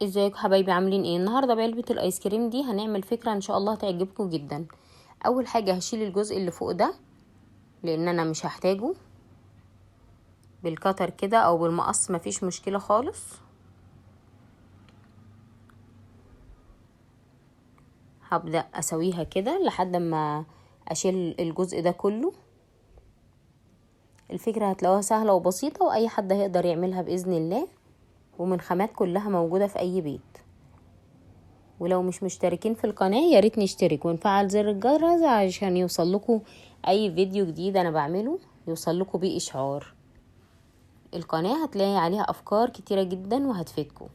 ازيكم حبايبي، عاملين ايه النهارده؟ بعلبة الايس كريم دي هنعمل فكرة ان شاء الله هتعجبكم جدا. اول حاجة هشيل الجزء اللي فوق ده لان انا مش هحتاجه، بالكتر كده او بالمقص مفيش مشكلة خالص. هبدأ اسويها كده لحد ما اشيل الجزء ده كله. الفكرة هتلاقوها سهلة وبسيطة واي حد هيقدر يعملها بإذن الله، ومن خامات كلها موجودة في اي بيت. ولو مش مشتركين في القناة يا ريت نشترك ونفعل زر الجرس عشان يوصل لكم اي فيديو جديد انا بعمله، يوصل لكم بيه اشعار. القناة هتلاقي عليها افكار كتيرة جدا وهتفيدكم.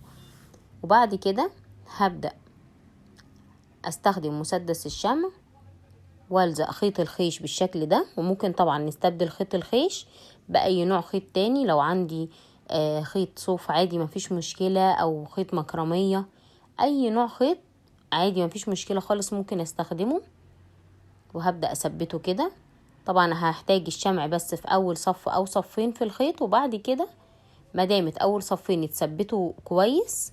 وبعد كده هبدأ استخدم مسدس الشمع والزق خيط الخيش بالشكل ده، وممكن طبعا نستبدل خيط الخيش باي نوع خيط تاني. لو عندي خيط صوف عادي مفيش مشكلة، او خيط مكرمية، اي نوع خيط عادي مفيش مشكلة خالص ممكن استخدمه. وهبدأ اثبته كده. طبعا هحتاج الشمع بس في اول صف او صفين في الخيط، وبعد كده ما دامت اول صفين يتثبتوا كويس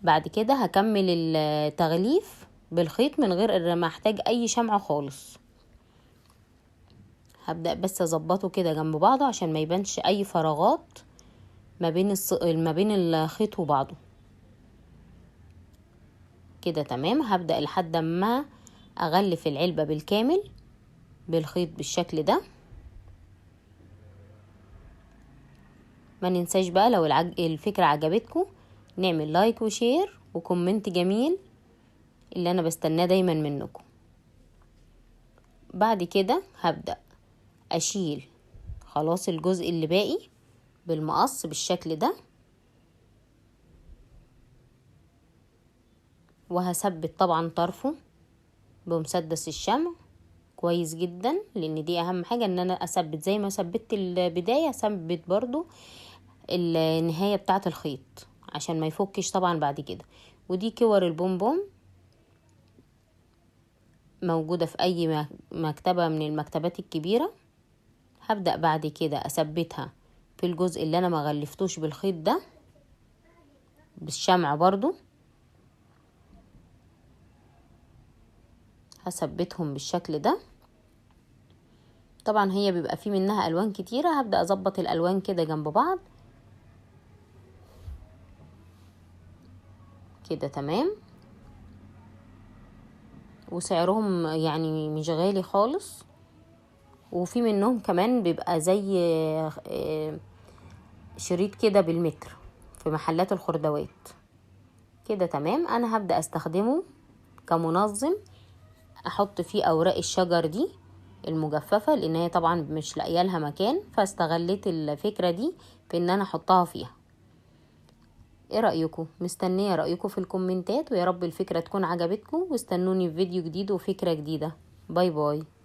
بعد كده هكمل التغليف بالخيط من غير ما احتاج اي شمع خالص. هبدأ بس اظبطه كده جنب بعضه عشان ما يبانش اي فراغات ما بين الخيط وبعضه كده. تمام. هبدأ لحد ما اغلف العلبة بالكامل بالخيط بالشكل ده. ما ننساش بقى لو الفكرة عجبتكم نعمل like و share و comment جميل اللي انا بستناه دايما منكم. بعد كده هبدأ اشيل خلاص الجزء اللي باقي بالمقص بالشكل ده، وهثبت طبعا طرفه بمسدس الشمع كويس جدا، لان دي اهم حاجة ان انا اثبت زي ما ثبتت البداية اثبت برضو النهاية بتاعة الخيط عشان ما يفكش طبعا بعد كده. ودي كور البومبوم موجودة في اي مكتبة من المكتبات الكبيرة. هبدأ بعد كده اثبتها في الجزء اللي انا ما غلفتوش بالخيط ده بالشمع برضو، هثبتهم بالشكل ده. طبعا هي بيبقى في منها الوان كتيرة، هبدأ اظبط الالوان كده جنب بعض كده. تمام. وسعرهم يعني مش غالي خالص، وفي منهم كمان بيبقى زي شريط كده بالمتر في محلات الخردوات كده. تمام. انا هبدأ استخدمه كمنظم، احط فيه اوراق الشجر دي المجففة لان هي طبعا مش لاقيه لها مكان، فاستغليت الفكرة دي في ان انا احطها فيها. ايه رأيكم؟ مستنية رأيكم في الكومنتات، ويا رب الفكرة تكون عجبتكم، واستنوني في فيديو جديد وفكرة جديدة. bye bye.